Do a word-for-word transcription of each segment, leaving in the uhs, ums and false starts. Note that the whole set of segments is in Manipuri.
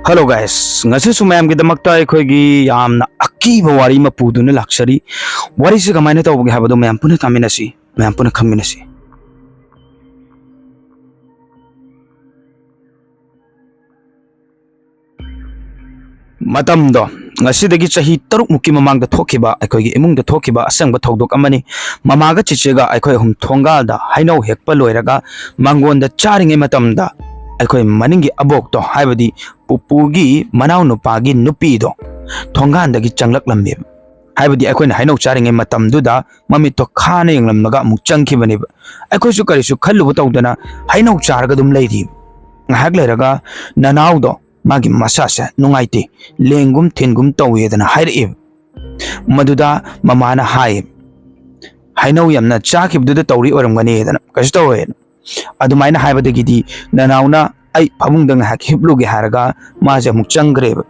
Hello guys, ꯉꯁꯤꯁꯨ ꯃꯌꯥꯝꯒꯤꯗꯃꯛꯇ ꯑꯩꯈꯣꯏꯒꯤ ꯌꯥꯝꯅ ꯑꯀꯤꯕ ꯋꯥꯔꯤ ꯑꯃ ꯄꯨꯗꯨꯅ ꯂꯥꯛꯆꯔꯤ꯫ ꯋꯥꯔꯤꯁꯤ ꯀꯃꯥꯏꯅ ꯇꯧꯕꯒꯦ ꯍꯥꯏꯕꯗꯣ ꯃꯌꯥꯝ ꯄꯨꯟꯅ ꯇꯥꯃꯤꯟꯅꯁꯤ, ꯃꯌꯥꯝ ꯄꯨꯟꯅ ꯈꯪꯃꯤꯟꯅꯁꯤ꯫ ꯃꯇꯝꯗꯣ ꯉꯁꯤꯗꯒꯤ ꯆꯍꯤ ꯇꯔꯨꯛꯃꯨꯛꯀꯤ ꯃꯃꯥꯡꯗ ꯊꯣꯛꯈꯤꯕ, ꯑꯩꯈꯣꯏꯒꯤ ꯏꯃꯨꯡꯗ ꯊꯣꯛꯈꯤꯕ ꯑꯁꯦꯡꯕ ꯊꯧꯗꯣꯛ ꯑꯃꯅꯤ꯫ ꯃꯃꯥꯒ ꯆꯤꯆꯦꯒ ꯑꯩꯈꯣꯏ ꯑꯍꯨꯝ ꯊꯣꯡꯒꯥꯜꯗ ꯍꯩꯅꯧ ꯍꯦꯛꯄ ꯂꯣꯏꯔꯒ ꯃꯥꯡꯒꯣꯟꯗ ꯆꯥꯔꯤꯉꯩ ꯃꯇꯝꯗ, ꯑꯩꯈꯣꯏ ꯃꯅꯤꯡꯒꯤ ꯑꯕꯣꯛꯇꯣ, ꯍꯥꯏꯕꯗꯤ ꯄꯨꯄꯨꯒꯤ ꯃꯅꯥꯎ ꯅꯨꯄꯥꯒꯤ ꯅꯨꯄꯤꯗꯣ, ꯊꯣꯡꯒꯥꯟꯗꯒꯤ ꯆꯪꯂꯛꯂꯝꯃꯦꯕ꯫ ꯍꯥꯏꯕꯗꯤ ꯑꯩꯈꯣꯏꯅ ꯍꯩꯅꯧ ꯆꯥꯔꯤꯉꯩ ꯃꯇꯝꯗꯨꯗ ꯃꯃꯤꯠꯇꯣ ꯈꯥꯅ ꯌꯦꯡꯂꯝꯂꯒ ꯑꯃꯨꯛ ꯆꯪꯈꯤꯕꯅꯦꯕ꯫ ꯑꯩꯈꯣꯏꯁꯨ ꯀꯔꯤꯁꯨ ꯈꯜꯂꯨꯕ ꯇꯧꯗꯅ ꯍꯩꯅꯧ ꯆꯥꯔꯒ ꯑꯗꯨꯝ ꯂꯩꯔꯤ꯫ ꯉꯥꯏꯍꯥꯛ ꯂꯩꯔꯒ ꯅꯅꯥꯎꯗꯣ ꯃꯥꯒꯤ ꯃꯁꯥꯁꯦ ꯅꯨꯡꯉꯥꯏꯇꯦ, ꯂꯦꯡꯒꯨꯝ ꯊꯤꯟꯒꯨꯝ ꯇꯧꯋꯦꯗꯅ ꯍꯥꯏꯔꯛꯑꯦꯕ꯫ ꯃꯗꯨꯗ ꯃꯃꯥꯅ ꯍꯥꯏꯌꯦ, "ꯍꯩꯅꯧ ꯌꯥꯝꯅ ꯆꯥꯈꯤꯕꯗꯨꯗ ꯇꯧꯔꯤ ꯑꯣꯏꯔꯝꯒꯅꯤꯗꯅ, ꯀꯩꯁꯨ ꯇꯧꯔꯣꯏꯅ"꯫ ꯑꯗꯨꯃꯥꯏꯅ ꯍꯥꯏꯕꯗꯒꯤꯗꯤ ꯅꯅꯥꯎꯅ "ꯑꯩ ꯐꯃꯨꯡꯗ ꯉꯥꯏꯍꯥꯛ ꯍꯤꯞꯂꯨꯒꯦ" ꯍꯥꯏꯔꯒ ꯃꯥꯁꯦ ꯑꯃꯨꯛ ꯆꯪꯈ꯭ꯔꯦꯕ꯫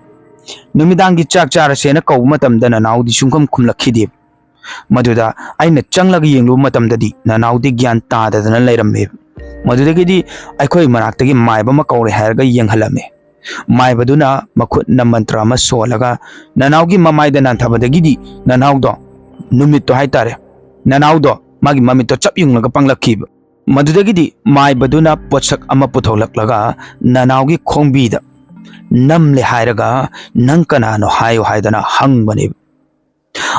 ꯅꯨꯃꯤꯗꯥꯡꯒꯤ ꯆꯥꯛ ꯆꯥꯔꯁꯦꯅ ꯀꯧꯕ ꯃꯇꯝꯗ ꯅꯅꯥꯎꯗꯤ ꯁꯨꯡꯈꯨꯝ ꯈꯨꯝꯂꯛꯈꯤꯗꯦꯕ꯫ ꯃꯗꯨꯗ ꯑꯩꯅ ꯆꯪꯂꯒ ꯌꯦꯡꯂꯨꯕ ꯃꯇꯝꯗꯗꯤ ꯅꯅꯥꯎꯗꯤ ꯒ꯭ꯌꯥꯟ ꯇꯥꯗꯗꯅ ꯂꯩꯔꯝꯃꯦꯕ꯫ ꯃꯗꯨꯗꯒꯤꯗꯤ ꯑꯩꯈꯣꯏ ꯃꯅꯥꯛꯇꯒꯤ ꯃꯥꯏꯕ ꯑꯃ ꯀꯧꯔꯦ ꯍꯥꯏꯔꯒ ꯌꯦꯡꯍꯜꯂꯝꯃꯦ꯫ ꯃꯥꯏꯕꯗꯨꯅ ꯃꯈꯨꯠꯅ ꯃꯟꯇ꯭ꯔ ꯑꯃ ꯁꯣꯜꯂꯒ ꯅꯅꯥꯎꯒꯤ ꯃꯃꯥꯏꯗ ꯅꯥꯟꯊꯕꯗꯒꯤꯗꯤ ꯅꯅꯥꯎꯗꯣ, ꯅꯨꯃꯤꯠꯇꯣ ꯍꯥꯏꯇꯥꯔꯦ, ꯅꯅꯥꯎꯗꯣ ꯃꯥꯒꯤ ꯃꯃꯤꯠꯇꯣ ꯆꯞ ꯌꯨꯡꯂꯒ ꯄꯥꯡꯂꯛꯈꯤꯕ꯫ ꯃꯗꯨꯗꯒꯤꯗꯤ ꯃꯥꯏꯕꯗꯨꯅ ꯄꯣꯠꯁꯛ ꯑꯃ ꯄꯨꯊꯣꯛꯂꯛꯂꯒ ꯅꯅꯥꯎꯒꯤ ꯈꯣꯡꯕꯤꯗ ꯅꯝꯂꯦ ꯍꯥꯏꯔꯒ, "ꯅꯪ ꯀꯅꯥꯅꯣ ꯍꯥꯏꯌꯨ" ꯍꯥꯏꯗꯅ ꯍꯪꯕꯅꯦꯕ꯫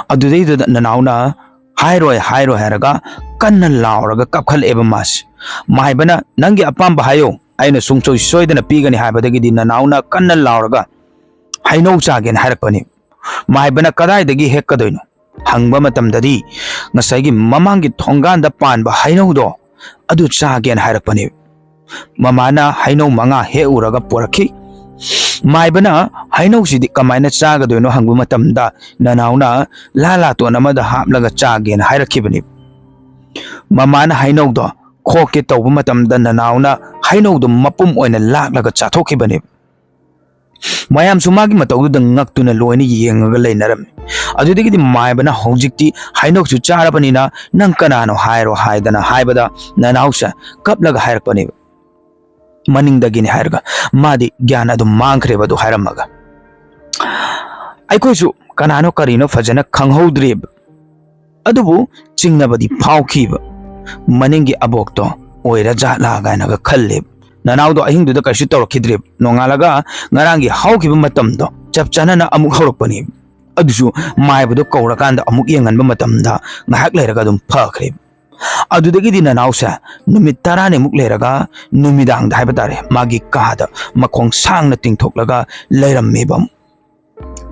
ꯑꯗꯨꯗꯩꯗꯨꯗ ꯅꯅꯥꯎꯅ "ꯍꯥꯏꯔꯣꯏ, ꯍꯥꯏꯔꯣꯏ" ꯍꯥꯏꯔꯒ ꯀꯟꯅ ꯂꯥꯎꯔꯒ ꯀꯞꯈꯠꯂꯛꯑꯦꯕ ꯃꯥꯁꯦ꯫ ꯃꯥꯏꯕꯅ "ꯅꯪꯒꯤ ꯑꯄꯥꯝꯕ ꯍꯥꯏꯌꯨ, ꯑꯩꯅ ꯁꯨꯡꯁꯣꯏ ꯁꯣꯏꯗꯅ ꯄꯤꯒꯅꯤ" ꯍꯥꯏꯕꯗꯒꯤꯗꯤ ꯅꯅꯥꯎꯅ ꯀꯟꯅ ꯂꯥꯎꯔꯒ "ꯍꯩꯅꯧ ꯆꯥꯒꯦꯅ" ꯍꯥꯏꯔꯛꯄꯅꯤ꯫ ꯃꯥꯏꯕꯅ "ꯀꯗꯥꯏꯗꯒꯤ ꯍꯦꯛꯀꯗꯣꯏꯅꯣ?" ꯍꯪꯕ ꯃꯇꯝꯗꯗꯤ ꯉꯁꯥꯏꯒꯤ ꯃꯃꯥꯡꯒꯤ ꯊꯣꯡꯒꯥꯟꯗ ꯄꯥꯟꯕ ꯍꯩꯅꯧꯗꯣ ꯑꯗꯨ ꯆꯥꯒꯦꯅ ꯍꯥꯏꯔꯛꯄꯅꯦ꯫ ꯃꯃꯥꯅ ꯍꯩꯅꯧ ꯃꯉꯥ ꯍꯦꯛꯎꯔꯒ ꯄꯣꯔꯛꯈꯤ꯫ ꯃꯥꯏꯕꯅ "ꯍꯩꯅꯧꯁꯤꯗꯤ ꯀꯃꯥꯏꯅ ꯆꯥꯒꯗꯣꯏꯅꯣ?" ꯍꯪꯕ ꯃꯇꯝꯗ ꯅꯅꯥꯎꯅ ꯂꯥ ꯂꯥꯇꯣꯟ ꯑꯃꯗ ꯍꯥꯞꯂꯒ ꯆꯥꯒꯦꯅ ꯍꯥꯏꯔꯛꯈꯤꯕꯅꯤ꯫ ꯃꯃꯥꯅ ꯍꯩꯅꯧꯗꯣ ꯈꯣꯛꯀꯦ ꯇꯧꯕ ꯃꯇꯝꯗ ꯅꯅꯥꯎꯅ ꯍꯩꯅꯧꯗꯣ ꯃꯄꯨꯝ ꯑꯣꯏꯅ ꯂꯥꯛꯂꯒ ꯆꯥꯊꯣꯛꯈꯤꯕꯅꯤ꯫ ꯃꯌꯥꯝꯁꯨ ꯃꯥꯒꯤ ꯃꯇꯧꯗꯨꯗ ꯉꯛꯇꯨꯅ ꯂꯣꯏꯅ ꯌꯦꯡꯉꯒ ꯂꯩꯅꯔꯝꯃꯤ꯫ ꯑꯗꯨꯗꯒꯤꯗꯤ ꯃꯥꯏꯕꯅ "ꯍꯧꯖꯤꯛꯇꯤ ꯍꯩꯅꯧꯁꯨ ꯆꯥꯔꯕꯅꯤꯅ ꯅꯪ ꯀꯅꯥꯅꯣ ꯍꯥꯏꯔꯣ" ꯍꯥꯏꯗꯅ ꯍꯥꯏꯕꯗ ꯅꯅꯥꯎꯁꯦ ꯀꯞꯂꯒ ꯍꯥꯏꯔꯛꯄꯅꯦꯕ꯫ ꯃꯅꯤꯡꯗꯒꯤꯅꯤ ꯍꯥꯏꯔꯒ ꯃꯥꯗꯤ ꯒ꯭ꯌꯥꯟ ꯑꯗꯨꯝ ꯃꯥꯡꯈ꯭ꯔꯦꯕ ꯑꯗꯨ ꯍꯥꯏꯔꯝꯃꯒ꯫ ꯑꯩꯈꯣꯏꯁꯨ ꯀꯅꯥꯅꯣ ꯀꯔꯤꯅꯣ ꯐꯖꯅ ꯈꯪꯍꯧꯗ꯭ꯔꯦꯕ꯫ ꯑꯗꯨꯕꯨ ꯆꯤꯡꯅꯕꯗꯤ ꯐꯥꯎꯈꯤꯕ, ꯃꯅꯤꯡꯒꯤ ꯑꯕꯣꯛꯇꯣ ꯑꯣꯏꯔ ꯖꯥꯠꯂꯥ ꯀꯥꯏꯅꯒ ꯈꯜꯂꯦꯕ꯫ ꯅꯅꯥꯎꯗꯣ ꯑꯍꯤꯡꯗꯨꯗ ꯀꯩꯁꯨ ꯇꯧꯔꯛꯈꯤꯗ꯭ꯔꯦꯕ꯫ ꯅꯣꯡꯉꯥꯜꯂꯒ ꯉꯔꯥꯡꯒꯤ ꯍꯧꯈꯤꯕ ꯃꯇꯝꯗꯣ ꯆꯞ ꯆꯥꯅꯅ ꯑꯃꯨꯛ ꯍꯧꯔꯛꯄꯅꯦꯕ꯫ ꯑꯗꯨꯁꯨ ꯃꯥꯏꯕꯗꯣ ꯀꯧꯔꯀꯥꯟꯗ ꯑꯃꯨꯛ ꯌꯦꯡꯍꯟꯕ ꯃꯇꯝꯗ ꯉꯥꯏꯍꯥꯛ ꯂꯩꯔꯒ ꯑꯗꯨꯝ ꯐꯈ꯭ꯔꯦꯕ꯫ ꯑꯗꯨꯗꯒꯤꯗꯤ ꯅꯅꯥꯎꯁꯦ ꯅꯨꯃꯤꯠ ꯇꯔꯥꯅꯤꯃꯨꯛ ꯂꯩꯔꯒ ꯅꯨꯃꯤꯗꯥꯡꯗ ꯍꯥꯏꯕ ꯇꯥꯔꯦ, ꯃꯥꯒꯤ ꯀꯥꯗ ꯃꯈꯣꯡ ꯁꯥꯡꯅ ꯇꯤꯡꯊꯣꯛꯂꯒ ꯂꯩꯔꯝꯃꯦꯕ ꯑꯃꯨꯛ꯫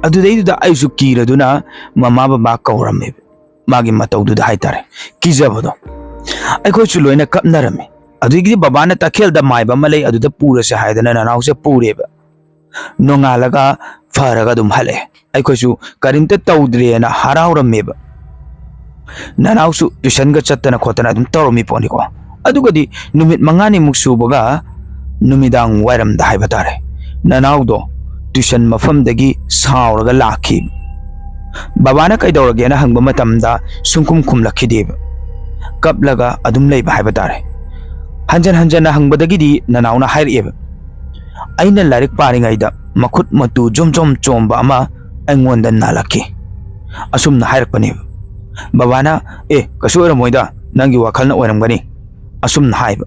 ꯑꯗꯨꯗꯩꯗꯨꯗ ꯑꯩꯁꯨ ꯀꯤꯔꯗꯨꯅ ꯃꯃꯥ ꯕꯕꯥ ꯀꯧꯔꯝꯃꯦꯕ, ꯃꯥꯒꯤ ꯃꯇꯧꯗꯨꯗ ꯍꯥꯏꯇꯥꯔꯦ, ꯀꯤꯖꯕꯗꯣ꯫ ꯑꯩꯈꯣꯏꯁꯨ ꯂꯣꯏꯅ ꯀꯞꯅꯔꯝꯃꯤ꯫ ꯑꯗꯨꯗꯒꯤꯗꯤ ꯕꯕꯥꯅ ꯇꯈꯦꯜꯗ ꯃꯥꯏꯕ ꯑꯃ ꯂꯩ, ꯑꯗꯨꯗ ꯄꯨꯔꯁꯦ ꯍꯥꯏꯗꯅ ꯅꯅꯥꯎꯁꯦ ꯄꯨꯔꯦꯕ꯫ ꯅꯣꯡꯉꯥꯜꯂꯒ ꯐꯔꯒ ꯑꯗꯨꯝ ꯍꯜꯂꯛꯑꯦ꯫ ꯑꯩꯈꯣꯏꯁꯨ ꯀꯔꯤꯝꯇ ꯇꯧꯗ꯭ꯔꯦꯅ ꯍꯔꯥꯎꯔꯝꯃꯦꯕ꯫ ꯅꯅꯥꯎꯁꯨ ꯇꯨꯏꯁꯟꯒ ꯆꯠꯇꯅ ꯈꯣꯠꯇꯅ ꯑꯗꯨꯝ ꯇꯧꯔꯝꯃꯤ ꯄꯣꯠꯅꯤꯀꯣ꯫ ꯑꯗꯨꯒꯗꯤ ꯅꯨꯃꯤꯠ ꯃꯉꯥꯅꯤꯃꯨꯛ ꯁꯨꯕꯒ ꯅꯨꯃꯤꯗꯥꯡ ꯋꯥꯏꯔꯝꯗ ꯍꯥꯏꯕ ꯇꯥꯔꯦ, ꯅꯅꯥꯎꯗꯣ ꯇꯨꯏꯁꯟ ꯃꯐꯝꯗꯒꯤ ꯁꯥꯎꯔꯒ ꯂꯥꯛꯈꯤ꯫ ꯕꯕꯥꯅ ꯀꯩꯗꯧꯔꯒꯦꯅ ꯍꯪꯕ ꯃꯇꯝꯗ ꯁꯨꯡꯈꯨꯝ ꯈꯨꯝꯂꯛꯈꯤꯗꯦꯕ꯫ ꯀꯞꯂꯒ ꯑꯗꯨꯝ ꯂꯩꯕ ꯍꯥꯏꯕ ꯇꯥꯔꯦ꯫ ꯍꯟꯖꯟ ꯍꯟꯖꯟꯅ ꯍꯪꯕꯗꯒꯤꯗꯤ ꯅꯅꯥꯎꯅ ꯍꯥꯏꯔꯛꯑꯦꯕ, ꯑꯩꯅ ꯂꯥꯏꯔꯤꯛ ꯄꯥꯔꯤꯉꯩꯗ ꯃꯈꯨꯠ ꯃꯇꯨ ꯖꯣꯝ ꯖꯣꯝ ꯆꯣꯝꯕ ꯑꯃ ꯑꯩꯉꯣꯟꯗ ꯅꯥꯜꯂꯛꯈꯤ꯫ ꯑꯁꯨꯝꯅ ꯍꯥꯏꯔꯛꯄꯅꯦꯕ꯫ ꯕꯕꯥꯅ, "ꯑꯦ, ꯀꯩꯁꯨ ꯑꯣꯏꯔꯝꯃꯣꯏꯗ, ꯅꯪꯒꯤ ꯋꯥꯈꯜꯅ ꯑꯣꯏꯔꯝꯒꯅꯤ", ꯑꯁꯨꯝꯅ ꯍꯥꯏꯕ꯫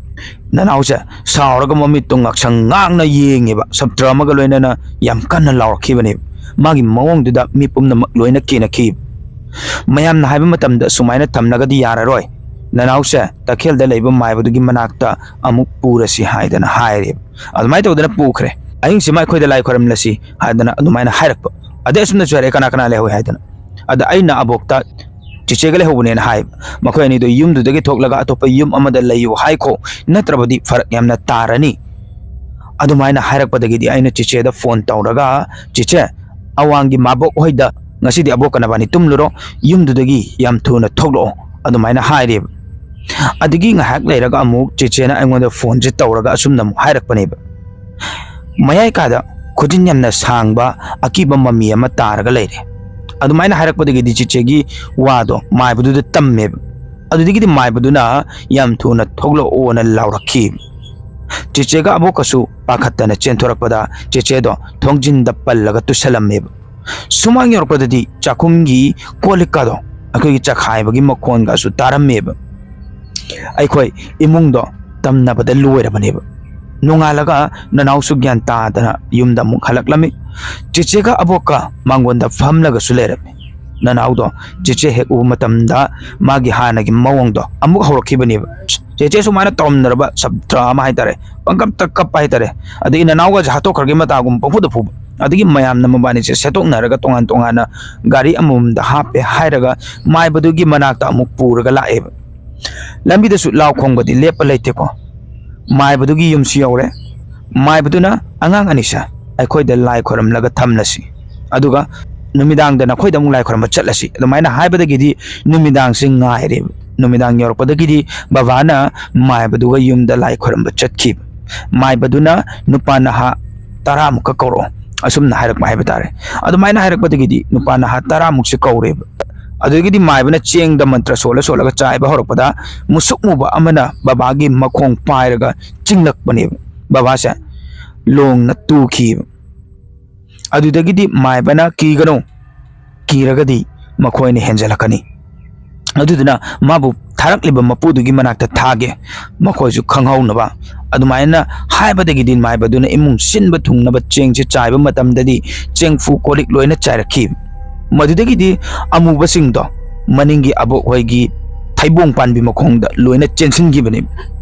ꯅꯅꯥꯎꯁꯦ ꯁꯥꯎꯔꯒ ꯃꯃꯤꯠꯇꯣ ꯉꯥꯛꯁꯪ ꯉꯥꯡꯅ ꯌꯦꯡꯉꯦꯕ, ꯁꯥꯇ꯭ꯔ ꯑꯃꯒ ꯂꯣꯏꯅꯅ ꯌꯥꯝ ꯀꯟꯅ ꯂꯥꯎꯔꯛꯈꯤꯕꯅꯦꯕ꯫ ꯃꯥꯒꯤ ꯃꯑꯣꯡꯗꯨꯗ ꯃꯤ ꯄꯨꯝꯅꯃꯛ ꯂꯣꯏꯅ ꯀꯤꯅꯈꯤ꯫ ꯃꯌꯥꯝꯅ ꯍꯥꯏꯕ ꯃꯇꯝꯗ ꯁꯨꯃꯥꯏꯅ ꯊꯝꯂꯒꯗꯤ ꯌꯥꯔꯔꯣꯏ, ꯅꯅꯥꯎꯁꯦ ꯇꯈꯦꯜꯗ ꯂꯩꯕ ꯃꯥꯏꯕꯗꯨꯒꯤ ꯃꯅꯥꯛꯇ ꯑꯃꯨꯛ ꯄꯨꯔꯁꯤ ꯍꯥꯏꯗꯅ ꯍꯥꯏꯔꯦꯕ꯫ ꯑꯗꯨꯃꯥꯏꯅ ꯇꯧꯗꯅ ꯄꯨꯈ꯭ꯔꯦ꯫ ꯑꯍꯤꯡꯁꯤꯃ ꯑꯩꯈꯣꯏꯗ ꯂꯥꯏ ꯈꯣꯏꯔꯝꯂꯁꯤ ꯍꯥꯏꯗꯅ ꯑꯗꯨꯃꯥꯏꯅ ꯍꯥꯏꯔꯛꯄ꯫ ꯑꯗꯩ ꯑꯁꯨꯝꯅꯁꯨ ꯍꯥꯏꯔꯛꯑꯦ, "ꯀꯅꯥ ꯀꯅꯥ ꯂꯩꯍꯧꯏ?" ꯍꯥꯏꯗꯅ꯫ ꯑꯗ ꯑꯩꯅ ꯑꯕꯣꯛꯇ, "ꯆꯦꯆꯦꯒ ꯂꯩꯍꯧꯕꯅꯦꯅ" ꯍꯥꯏ꯫ ꯃꯈꯣꯏ ꯑꯅꯤꯗꯣ ꯌꯨꯝꯗꯨꯗꯒꯤ ꯊꯣꯛꯂꯒ ꯑꯇꯣꯞꯄ ꯌꯨꯝ ꯑꯃꯗ ꯂꯩꯌꯨ ꯍꯥꯏꯈꯣ, ꯅꯠꯇ꯭ꯔꯕꯗꯤ ꯐꯔꯛ ꯌꯥꯝꯅ ꯇꯥꯔꯅꯤ꯫ ꯑꯗꯨꯃꯥꯏꯅ ꯍꯥꯏꯔꯛꯄꯗꯒꯤꯗꯤ ꯑꯩꯅ ꯆꯦꯆꯦꯗ ꯐꯣꯟ ꯇꯧꯔꯒ, "ꯆꯦꯆꯦ, ꯑꯋꯥꯡꯒꯤ ꯃꯥꯕꯣꯛ ꯍꯣꯏꯗ ꯉꯁꯤꯗꯤ ꯑꯕꯣꯛꯀ ꯅꯕꯥꯅꯤ ꯇꯨꯝꯂꯨꯔꯣ, ꯌꯨꯝꯗꯨꯗꯒꯤ ꯌꯥꯝ ꯊꯨꯅ ꯊꯣꯛꯂꯛꯑꯣ", ꯑꯗꯨꯃꯥꯏꯅ ꯍꯥꯏꯔꯦꯕ꯫ ꯑꯗꯒꯤ ꯉꯥꯏꯍꯥꯛ ꯂꯩꯔꯒ ꯑꯃꯨꯛ ꯆꯦꯆꯦꯅ ꯑꯩꯉꯣꯟꯗ ꯐꯣꯟꯁꯦ ꯇꯧꯔꯒ ꯑꯁꯨꯝꯅ ꯑꯃꯨꯛ ꯍꯥꯏꯔꯛꯄꯅꯦꯕ, ꯃꯌꯥꯏ ꯀꯥꯗ ꯈꯨꯖꯤꯟ ꯌꯥꯝꯅ ꯁꯥꯡꯕ ꯑꯀꯤꯕ ꯃꯃꯤ ꯑꯃ ꯇꯥꯔꯒ ꯂꯩꯔꯦ꯫ ꯑꯗꯨꯃꯥꯏꯅ ꯍꯥꯏꯔꯛꯄꯗꯒꯤꯗꯤ ꯆꯦꯆꯦꯒꯤ ꯋꯥꯗꯣ ꯃꯥꯏꯕꯗꯨꯗ ꯇꯝꯃꯦꯕ꯫ ꯑꯗꯨꯗꯒꯤꯗꯤ ꯃꯥꯏꯕꯗꯨꯅ ꯌꯥꯝ ꯊꯨꯅ ꯊꯣꯛꯂꯛꯑꯣꯅ ꯂꯥꯎꯔꯛꯈꯤ꯫ ꯆꯦꯆꯦꯒ ꯑꯕꯣꯛꯀꯁꯨ ꯄꯥꯈꯠꯇꯅ ꯆꯦꯟꯊꯣꯔꯛꯄꯗ ꯆꯦꯆꯦꯗꯣ ꯊꯣꯡꯖꯤꯟꯗ ꯄꯜꯂꯒ ꯇꯨꯁꯜꯂꯝꯃꯦꯕ꯫ ꯁꯨꯃꯥꯡ ꯌꯧꯔꯛꯄꯗꯗꯤ ꯆꯥꯛꯈꯨꯝꯒꯤ ꯀꯣꯜ ꯂꯤꯛꯀꯗꯣ ꯑꯩꯈꯣꯏꯒꯤ ꯆꯈꯥꯏꯕꯒꯤ ꯃꯈꯣꯟꯒꯁꯨ ꯇꯥꯔꯝꯃꯦꯕ꯫ ꯑꯩꯈꯣꯏ ꯏꯃꯨꯡꯗꯣ ꯇꯝꯅꯕꯗ ꯂꯣꯏꯔꯕꯅꯦꯕ꯫ ꯅꯣꯡꯉꯥꯜꯂꯒ ꯅꯅꯥꯎꯁꯨ ꯒ꯭ꯌꯥꯟ ꯇꯥꯗꯅ ꯌꯨꯝꯗ ꯑꯃꯨꯛ ꯍꯜꯂꯛꯂꯝꯃꯤ꯫ ꯆꯦꯆꯦꯒ ꯑꯕꯣꯛꯀ ꯃꯥꯡꯒꯣꯟꯗ ꯐꯝꯂꯒꯁꯨ ꯂꯩꯔꯝꯃꯤ꯫ ꯅꯅꯥꯎꯗꯣ ꯆꯦꯆꯦ ꯍꯦꯛ ꯎꯕ ꯃꯇꯝꯗ ꯃꯥꯒꯤ ꯍꯥꯟꯅꯒꯤ ꯃꯑꯣꯡꯗꯣ ꯑꯃꯨꯛ ꯍꯧꯔꯛꯈꯤꯕꯅꯦꯕ꯫ ꯆꯦꯆꯦ ꯁꯨꯃꯥꯏꯅ ꯇꯧꯔꯝꯗ꯭ꯔꯕ ꯁꯥꯇ꯭ꯔ ꯑꯃ ꯍꯥꯏꯇꯥꯔꯦ, ꯄꯪꯀꯞꯇ ꯀꯞꯄ ꯍꯥꯏꯇꯥꯔꯦ꯫ ꯑꯗꯒꯤ ꯅꯅꯥꯎꯒꯁꯦ ꯍꯥꯠꯇꯣꯛꯈ꯭ꯔꯒꯦ ꯃꯇꯥꯒꯨꯝ ꯄꯪꯐꯨꯗ ꯐꯨꯕ꯫ ꯑꯗꯒꯤ ꯃꯌꯥꯝꯅ ꯃꯕꯥꯅꯤꯁꯦ ꯁꯦꯠꯇꯣꯛꯅꯔꯒ ꯇꯣꯉꯥꯟ ꯇꯣꯉꯥꯟꯅ ꯒꯥꯔꯤ ꯑꯃꯃꯝꯗ ꯍꯥꯞꯄꯦ ꯍꯥꯏꯔꯒ ꯃꯥꯏꯕꯗꯨꯒꯤ ꯃꯅꯥꯛꯇ ꯑꯃꯨꯛ ꯄꯨꯔꯒ ꯂꯥꯛꯑꯦꯕ꯫ ꯂꯝꯕꯤꯗꯁꯨ ꯂꯥꯎ ꯈꯣꯡꯕꯗꯤ ꯂꯦꯞꯄ ꯂꯩꯇꯦꯀꯣ꯫ ꯃꯥꯏꯕꯗꯨꯒꯤ ꯌꯨꯝꯁꯨ ꯌꯧꯔꯦ꯫ ꯃꯥꯏꯕꯗꯨꯅ, "ꯑꯉꯥꯡ ꯑꯅꯤꯁꯦ ꯑꯩꯈꯣꯏꯗ ꯂꯥꯏ ꯈꯣꯏꯔꯝꯂꯒ ꯊꯝꯂꯁꯤ, ꯑꯗꯨꯒ ꯅꯨꯃꯤꯗꯥꯡꯗ ꯅꯈꯣꯏꯗ ꯑꯃꯨꯛ ꯂꯥꯏ ꯈꯣꯏꯔꯝꯕ ꯆꯠꯂꯁꯤ" ꯑꯗꯨꯃꯥꯏꯅ ꯍꯥꯏꯕꯗꯒꯤꯗꯤ ꯅꯨꯃꯤꯗꯥꯡꯁꯦ ꯉꯥꯏꯔꯦꯕ꯫ ꯅꯨꯃꯤꯗꯥꯡ ꯌꯧꯔꯛꯄꯗꯒꯤꯗꯤ ꯕꯕꯥꯅ ꯃꯥꯏꯕꯗꯨꯒ ꯌꯨꯝꯗ ꯂꯥꯏ ꯈꯣꯏꯔꯝꯕ ꯆꯠꯈꯤꯕ꯫ ꯃꯥꯏꯕꯗꯨꯅ ꯅꯨꯄꯥ ꯅꯍꯥ ꯇꯔꯥꯃꯨꯛꯀ ꯀꯧꯔꯛꯑꯣ, ꯑꯁꯨꯝꯅ ꯍꯥꯏꯔꯛꯄ ꯍꯥꯏꯕ ꯇꯥꯔꯦ꯫ ꯑꯗꯨꯃꯥꯏꯅ ꯍꯥꯏꯔꯛꯄꯗꯒꯤꯗꯤ ꯅꯨꯄꯥ ꯅꯍꯥ ꯇꯔꯥꯃꯨꯛꯁꯦ ꯀꯧꯔꯦꯕ꯫ ꯑꯗꯨꯗꯒꯤꯗꯤ ꯃꯥꯏꯕꯅ ꯆꯦꯡꯗ ꯃꯟꯇ꯭ꯔ ꯁꯣꯜꯂ ꯁꯣꯜꯂꯒ ꯆꯥꯏꯕ ꯍꯧꯔꯛꯄꯗ ꯃꯨꯁꯨꯛ ꯃꯨꯕ ꯑꯃꯅ ꯕꯕꯥꯒꯤ ꯃꯈꯣꯡ ꯄꯥꯏꯔꯒ ꯆꯤꯡꯂꯛꯄꯅꯦꯕ꯫ ꯕꯕꯥꯁꯦ ꯂꯣꯡꯅ ꯇꯨꯈꯤꯕ꯫ ꯑꯗꯨꯗꯒꯤꯗꯤ ꯃꯥꯏꯕꯅ, "ꯀꯤꯒꯅꯨ, ꯀꯤꯔꯒꯗꯤ ꯃꯈꯣꯏꯅ ꯍꯦꯟꯖꯜꯂꯛꯀꯅꯤ꯫ ꯑꯗꯨꯗꯨꯅ ꯃꯥꯕꯨ ꯊꯥꯔꯛꯂꯤꯕ ꯃꯄꯨꯗꯨꯒꯤ ꯃꯅꯥꯛꯇ ꯊꯥꯒꯦ, ꯃꯈꯣꯏꯁꯨ ꯈꯪꯍꯧꯅꯕ" ꯑꯗꯨꯃꯥꯏꯅ ꯍꯥꯏꯕꯗꯒꯤꯗꯤ ꯃꯥꯏꯕꯗꯨꯅ ꯏꯃꯨꯡ ꯁꯤꯟꯕ ꯊꯨꯡꯅꯕ ꯆꯦꯡꯁꯦ ꯆꯥꯏꯕ ꯃꯇꯝꯗꯗꯤ ꯆꯦꯡꯐꯨ ꯀꯣꯜ ꯂꯤꯛ ꯂꯣꯏꯅ ꯆꯥꯏꯔꯛꯈꯤ꯫ ꯃꯗꯨꯗꯒꯤꯗꯤ ꯑꯃꯨꯕꯁꯤꯡꯗꯣ ꯃꯅꯤꯡꯒꯤ ꯑꯕꯣꯛ ꯍꯣꯏꯒꯤ ꯊꯩꯕꯣꯡ ꯄꯥꯟꯕꯤ ꯃꯈꯣꯡꯗ ꯂꯣꯏꯅ ꯆꯦꯟꯁꯤꯟꯈꯤꯕꯅꯤ꯫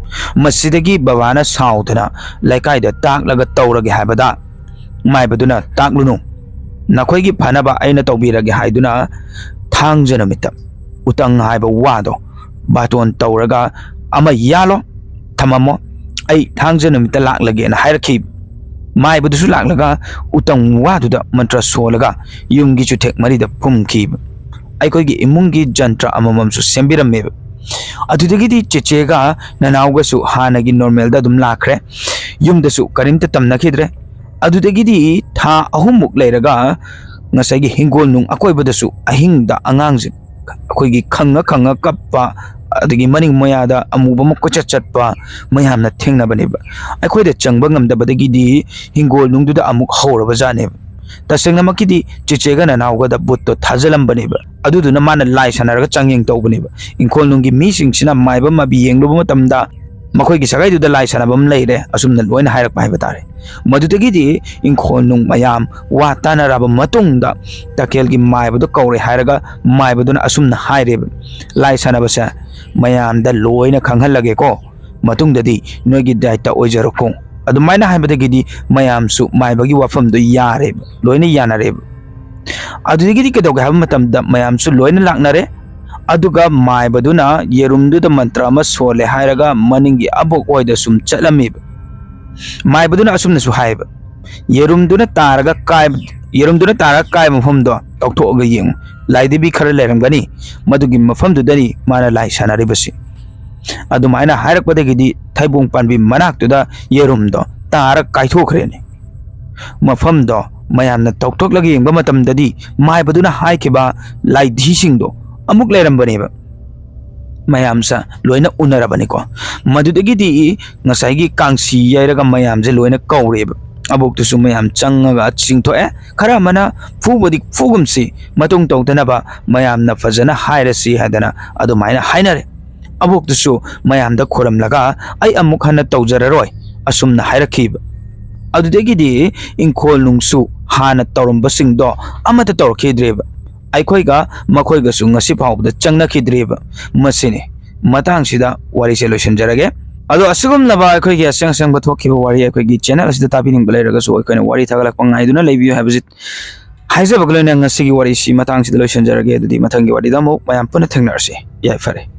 ꯃꯁꯤꯗꯒꯤ ꯕꯕꯥꯅ ꯁꯥꯎꯗꯅ ꯂꯩꯀꯥꯏꯗ ꯇꯥꯛꯂꯒ ꯇꯧꯔꯒꯦ ꯍꯥꯏꯕꯗ ꯃꯥꯏꯕꯗꯨꯅ, "ꯇꯥꯛꯂꯨꯅꯨ, ꯅꯈꯣꯏꯒꯤ ꯐꯅꯕ ꯑꯩꯅ ꯇꯧꯕꯤꯔꯒꯦ" ꯍꯥꯏꯗꯨꯅ ꯊꯥꯡꯖ ꯅꯨꯃꯤꯠꯇ ꯎꯇꯪ ꯍꯥꯏꯕ ꯋꯥꯗꯣ ꯕꯥꯇꯣꯟ ꯇꯧꯔꯒ ꯑꯃ ꯌꯥꯜꯂꯣ, ꯊꯝꯃꯝꯃꯣ, "ꯑꯩ ꯊꯥꯡꯖ ꯅꯨꯃꯤꯠꯇ ꯂꯥꯛꯂꯒꯦꯅ" ꯍꯥꯏꯔꯛꯈꯤ꯫ ꯃꯥꯏꯕꯗꯨꯁꯨ ꯂꯥꯛꯂꯒ ꯎꯇꯪ ꯋꯥꯗꯨꯗ ꯃꯟꯇ꯭ꯔ ꯁꯣꯜꯂꯒ ꯌꯨꯝꯒꯤ ꯆꯨꯊꯦꯛ ꯃꯔꯤꯗ ꯐꯨꯝꯈꯤ꯫ ꯑꯩꯈꯣꯏꯒꯤ ꯏꯃꯨꯡꯒꯤ ꯖꯟꯇ꯭ꯔ ꯑꯃꯃꯝꯁꯨ ꯁꯦꯝꯕꯤꯔꯝꯃꯦꯕ꯫ ꯑꯗꯨꯗꯒꯤꯗꯤ ꯆꯦꯆꯦꯒ ꯅꯅꯥꯎꯒꯁꯨ ꯍꯥꯟꯅꯒꯤ ꯅꯣꯔꯃꯦꯜꯗ ꯑꯗꯨꯝ ꯂꯥꯛꯈ꯭ꯔꯦ꯫ ꯌꯨꯝꯗꯁꯨ ꯀꯔꯤꯝꯇ ꯇꯝꯅꯈꯤꯗ꯭ꯔꯦ꯫ ꯑꯗꯨꯗꯒꯤꯗꯤ ꯊꯥ ꯑꯍꯨꯝꯃꯨꯛ ꯂꯩꯔꯒ ꯉꯁꯥꯏꯒꯤ ꯍꯤꯡꯒꯣꯜ ꯅꯨꯡ ꯑꯀꯣꯏꯕꯗꯁꯨ ꯑꯍꯤꯡꯗ ꯑꯉꯥꯡꯁꯦ ꯑꯩꯈꯣꯏꯒꯤ ꯈꯪꯉ ꯈꯪꯉ ꯀꯞꯄ, ꯑꯗꯒꯤ ꯃꯅꯤꯡ ꯃꯌꯥꯗ ꯑꯃꯨꯕ ꯑꯃ ꯀꯣꯏꯆꯠ ꯆꯠꯄ ꯃꯌꯥꯝꯅ ꯊꯦꯡꯅꯕꯅꯦꯕ꯫ ꯑꯩꯈꯣꯏꯗ ꯆꯪꯕ ꯉꯝꯗꯕꯗꯒꯤꯗꯤ ꯍꯤꯡꯒꯣꯜ ꯅꯨꯡꯗꯨꯗ ꯑꯃꯨꯛ ꯍꯧꯔꯕꯖꯥꯠꯅꯦꯕ꯫ ꯇꯁꯦꯡꯅꯃꯛꯀꯤꯗꯤ ꯆꯦꯆꯦꯒ ꯅꯅꯥꯎꯒꯗ ꯚꯨꯠꯇꯣ ꯊꯥꯖꯤꯜꯂꯝꯕꯅꯦꯕ꯫ ꯑꯗꯨꯗꯨꯅ ꯃꯥꯅ ꯂꯥꯏ ꯁꯥꯟꯅꯔꯒ ꯆꯥꯡꯌꯦꯡ ꯇꯧꯕꯅꯦꯕ꯫ ꯏꯪꯈꯣꯜ ꯅꯨꯡꯒꯤ ꯃꯤꯁꯤꯡꯁꯤꯅ ꯃꯥꯏꯕ ꯃꯥꯏꯕꯤ ꯌꯦꯡꯂꯨꯕ ꯃꯇꯝꯗ, "ꯃꯈꯣꯏꯒꯤ ꯁꯒꯩꯗꯨꯗ ꯂꯥꯏ ꯁꯥꯟꯅꯕ ꯑꯃ ꯂꯩꯔꯦ", ꯑꯁꯨꯝꯅ ꯂꯣꯏꯅ ꯍꯥꯏꯔꯛꯄ ꯍꯥꯏꯕ ꯇꯥꯔꯦ꯫ ꯃꯗꯨꯗꯒꯤꯗꯤ ꯏꯪꯈꯣꯜ ꯅꯨꯡ ꯃꯌꯥꯝ ꯋꯥ ꯇꯥꯅꯔꯕ ꯃꯇꯨꯡꯗ ꯇꯈꯦꯜꯒꯤ ꯃꯥꯏꯕꯗꯣ ꯀꯧꯔꯦ ꯍꯥꯏꯔꯒ ꯃꯥꯏꯕꯗꯨꯅ ꯑꯁꯨꯝꯅ ꯍꯥꯏꯔꯦꯕ, "ꯂꯥꯏ ꯁꯥꯟꯅꯕꯁꯦ ꯃꯌꯥꯝꯗ ꯂꯣꯏꯅ ꯈꯪꯍꯜꯂꯒꯦꯀꯣ, ꯃꯇꯨꯡꯗꯗꯤ ꯅꯣꯏꯒꯤ ꯗꯥꯏꯇ ꯑꯣꯏꯖꯔꯣꯀꯣ"꯫ ꯑꯗꯨꯃꯥꯏꯅ ꯍꯥꯏꯕꯗꯒꯤꯗꯤ ꯃꯌꯥꯝꯁꯨ ꯃꯥꯏꯕꯒꯤ ꯋꯥꯐꯝꯗꯣ ꯌꯥꯔꯦꯕ, ꯂꯣꯏꯅ ꯌꯥꯅꯔꯦꯕ꯫ ꯑꯗꯨꯗꯒꯤꯗꯤ ꯀꯩꯗꯧꯒꯦ ꯍꯥꯏꯕ ꯃꯇꯝꯗ ꯃꯌꯥꯝꯁꯨ ꯂꯣꯏꯅ ꯂꯥꯛꯅꯔꯦ꯫ ꯑꯗꯨꯒ ꯃꯥꯏꯕꯗꯨꯅ ꯌꯦꯔꯨꯝꯗꯨꯗ ꯃꯟꯇ꯭ꯔ ꯑꯃ ꯁꯣꯜꯂꯦ ꯍꯥꯏꯔꯒ ꯃꯅꯤꯡꯒꯤ ꯑꯕꯣꯛ ꯍꯣꯏꯗ ꯁꯨꯝ ꯆꯠꯂꯝꯃꯤꯕ꯫ ꯃꯥꯏꯕꯗꯨꯅ ꯑꯁꯨꯝꯅꯁꯨ ꯍꯥꯏꯌꯦꯕ, "ꯌꯦꯔꯨꯝꯗꯨꯅ ꯇꯥꯔꯒ ꯀꯥꯏꯕ, ꯌꯦꯔꯨꯝꯗꯨꯅ ꯇꯥꯔꯒ ꯀꯥꯏꯕ ꯃꯐꯝꯗꯣ ꯇꯧꯊꯣꯛꯑꯒ ꯌꯦꯡꯉꯨ꯫ ꯂꯥꯏꯙꯤꯕꯤ ꯈꯔ ꯂꯩꯔꯝꯒꯅꯤ, ꯃꯗꯨꯒꯤ ꯃꯐꯝꯗꯨꯗꯅꯤ ꯃꯥꯅ ꯂꯥꯏ ꯁꯥꯟꯅꯔꯤꯕꯁꯤ"꯫ ꯑꯗꯨꯃꯥꯏꯅ ꯍꯥꯏꯔꯛꯄꯗꯒꯤꯗꯤ ꯊꯩꯕꯣꯡ ꯄꯥꯝꯕꯤ ꯃꯅꯥꯛꯇꯨꯗ ꯌꯦꯔꯨꯝꯗꯣ ꯇꯥꯔ ꯀꯥꯏꯊꯣꯛꯈ꯭ꯔꯦꯅꯦ꯫ ꯃꯐꯝꯗꯣ ꯃꯌꯥꯝꯅ ꯇꯧꯊꯣꯛꯂꯒ ꯌꯦꯡꯕ ꯃꯇꯝꯗꯗꯤ ꯃꯥꯏꯕꯗꯨꯅ ꯍꯥꯏꯈꯤꯕ ꯂꯥꯏꯙꯤꯁꯤꯡꯗꯣ ꯑꯃꯨꯛ ꯂꯩꯔꯝꯕꯅꯦꯕ꯫ ꯃꯌꯥꯝꯁꯦ ꯂꯣꯏꯅ ꯎꯅꯔꯕꯅꯤꯀꯣ꯫ ꯃꯗꯨꯗꯒꯤꯗꯤ ꯉꯁꯥꯏꯒꯤ ꯀꯥꯡꯁꯤ ꯌꯩꯔꯒ ꯃꯌꯥꯝꯁꯦ ꯂꯣꯏꯅ ꯀꯧꯔꯦꯕ꯫ ꯑꯕꯣꯛꯇꯨꯁꯨ ꯃꯌꯥꯝ ꯆꯪꯉꯒ ꯆꯤꯡꯊꯣꯛꯑꯦ꯫ ꯈꯔ ꯑꯃꯅ "ꯐꯨꯕꯗꯤ ꯐꯨꯒꯨꯝꯁꯤ, ꯃꯇꯨꯡ ꯇꯧꯗꯅꯕ ꯃꯌꯥꯝꯅ ꯐꯖꯅ ꯍꯥꯏꯔꯁꯤ" ꯍꯥꯏꯗꯅ ꯑꯗꯨꯃꯥꯏꯅ ꯍꯥꯏꯅꯔꯦ꯫ ꯑꯕꯣꯛꯇꯨꯁꯨ ꯃꯌꯥꯝꯗ ꯈꯨꯔꯝꯂꯒ, "ꯑꯩ ꯑꯃꯨꯛ ꯍꯟꯅ ꯇꯧꯖꯔꯔꯣꯏ", ꯑꯁꯨꯝꯅ ꯍꯥꯏꯔꯛꯈꯤꯕ꯫ ꯑꯗꯨꯗꯒꯤꯗꯤ ꯏꯪꯈꯣꯜ ꯅꯨꯡꯁꯨ ꯍꯥꯟꯅ ꯇꯧꯔꯝꯕꯁꯤꯡꯗꯣ ꯑꯃꯠꯇ ꯇꯧꯔꯛꯈꯤꯗ꯭ꯔꯦꯕ꯫ ꯑꯩꯈꯣꯏꯒ ꯃꯈꯣꯏꯒꯁꯨ ꯉꯁꯤ ꯐꯥꯎꯕꯗ ꯆꯪꯅꯈꯤꯗ꯭ꯔꯦꯕ꯫ ꯃꯁꯤꯅꯤ꯫ ꯃꯇꯥꯡꯁꯤꯗ ꯋꯥꯔꯤꯁꯦ ꯂꯣꯏꯁꯤꯟꯖꯔꯒꯦ꯫ ꯑꯗꯣ ꯑꯁꯤꯒꯨꯝꯂꯕ ꯑꯩꯈꯣꯏꯒꯤ ꯑꯁꯦꯡ ꯑꯁꯦꯡꯕ ꯊꯣꯛꯈꯤꯕ ꯋꯥꯔꯤ ꯑꯩꯈꯣꯏꯒꯤ ꯆꯦꯅꯦꯜ ꯑꯁꯤꯗ ꯇꯥꯕꯤꯅꯤꯡꯕ ꯂꯩꯔꯒꯁꯨ ꯑꯩꯈꯣꯏꯅ ꯋꯥꯔꯤ ꯊꯥꯒꯠꯂꯛꯄ ꯉꯥꯏꯗꯨꯅ ꯂꯩꯕꯤꯌꯨ ꯍꯥꯏꯕꯁꯤ ꯍꯥꯏꯖꯕꯒ ꯂꯣꯏꯅꯅ ꯉꯁꯤꯒꯤ ꯋꯥꯔꯤꯁꯤ ꯃꯇꯥꯡꯁꯤꯗ ꯂꯣꯏꯁꯤꯟꯖꯔꯒꯦ꯫ ꯑꯗꯨꯗꯤ ꯃꯊꯪꯒꯤ ꯋꯥꯔꯤꯗ ꯑꯃꯨꯛ ꯃꯌꯥꯝ ꯄꯨꯟꯅ ꯊꯦꯡꯅꯔꯁꯤ꯫ ꯌꯥꯏꯐꯔꯦ꯫